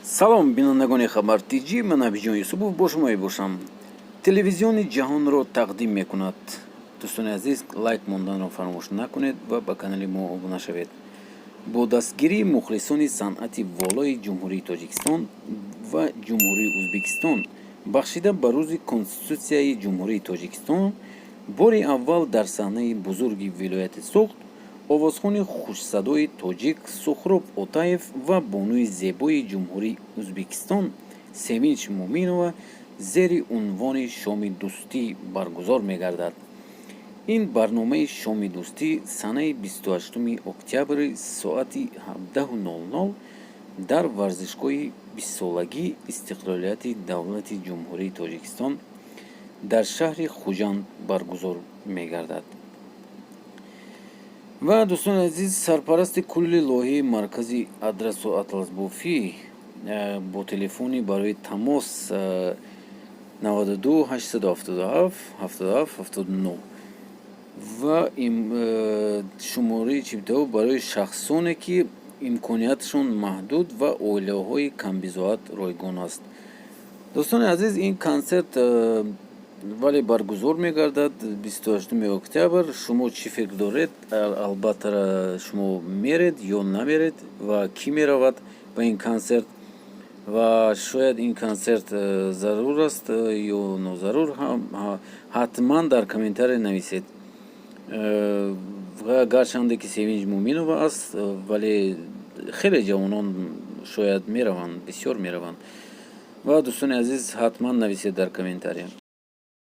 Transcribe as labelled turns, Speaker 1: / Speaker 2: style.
Speaker 1: Салом, бинандагони Хабар Тҷ, ман Абиҷон Юсупов бо шумо мебошам. Телевизиони ҷаҳонро тақдим мекунад. Дӯстони азиз, лайк монданро фаромӯш накунед ва ба канали мо обуна шавед. Бо дастгирии мухлисони санъати волои Ҷумҳурии Тоҷикистон ва Ҷумҳурии Ӯзбекистон, бахшида ба Рӯзи Конститутсияи Ҷумҳурии Тоҷикистон, бори аввал дар саҳнаи бузурги вилояти Суғд овозхони хушсадои тоҷик Сухроб Отаев ва бонуи зебои Ҷумҳурии Ӯзбекистон Севинч Муминова зери унвони «Шоми дӯстӣ» баргузор мегардад. Ин барномаи «Шоми дӯстӣ» санаи 28 октябри соати 17:00 дар варзишгоҳи 20-солагии истиқлолияти давлати Ҷумҳурии Тоҷикистон дар шаҳри Хуҷанд баргузор мегардад. Ва, дӯстони азиз, сарпарасти кулли лоиҳаи маркази адрасу атласбофӣ бо телефони барои тамос 92 877 77 79 ва шумораи чиптаҳо барои шахсоне, ки имкониятшон маҳдуд ва оилаҳои камбизоат, ройгон аст. Дӯстони азиз, ин консерт вале баргузор мегардад 28 октябр. Шумо чӣ фикр доред? Албатта, шумо меред ё намеред ва кӣ меравад ба ин консерт? Ва шояд ин консерт зарур аст ё нозарур, ҳатман дар комментария нависед. Гарчанде ки Севинҷ Муминова аст, вале хеле ҷавонон шояд мераванд, бисёр мераванд. Ва, дӯстони азиз, ҳатман нависед дар комментария.